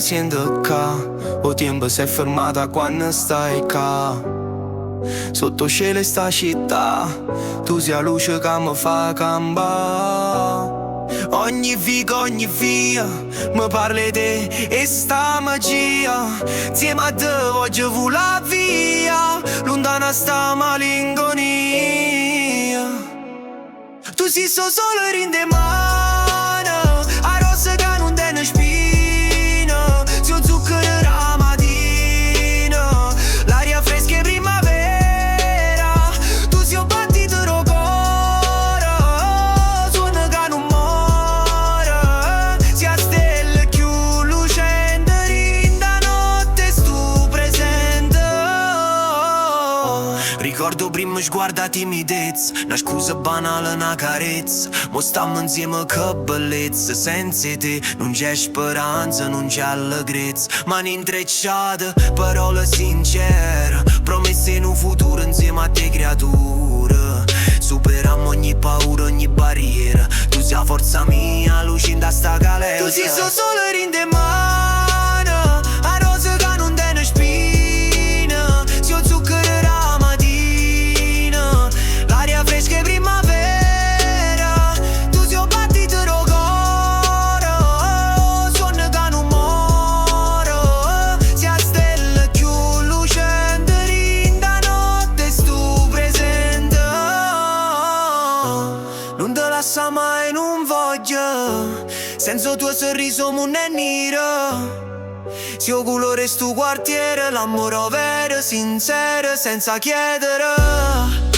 siento ccà. 'O tiempo s'è fermato 'a quanno stai ccà. Sotto 'o cielo 'e sta città, tu si 'a luce ca me fa campà. Ogni vico, ogni via, me parla 'e te e sta magia. Nzieme a te voglio vulà via, luntano 'a sta malinconia. Tu si 'o sole dint' 'e mane, 'a rosa ca nun tene spine, si 'o zucchero d' 'a matina, l'aria fresca 'e primmavera, tu si 'o battito d' 'o core, suonno ca nun more, si 'a stella cchiù lucente dint' 'a notte stu presente. Ricordo 'o primmo sguardo 'a timidezza, 'na scusa banale, 'na carezza. Mo stammo insieme che bellezza, senza 'e te nun c'è speranza, nun c'è allegrezza. Mani intrecciate, parole sincere, promesse 'e nu futuro insieme a te creatura. Superammo ogni paura, ogni barriera. Tu sei 'a forza mia, luce 'int'a sta galera. Tu si 'o sole dint' 'e mane, 'a rosa ca nun tene spine, si 'o zucchero d' 'a matina, l'aria fresca 'e primmavera, tu si 'o battito d' 'o core, suonno ca nun more, si 'a stella cchiù lucente dint' 'a notte stu presente. Nun te lassa mai, nun voglio, senza 'o tuo sorriso 'o munno è niro. Si 'o colore 'e stu quartiere, l'ammore vero, sincero, senza chiedere.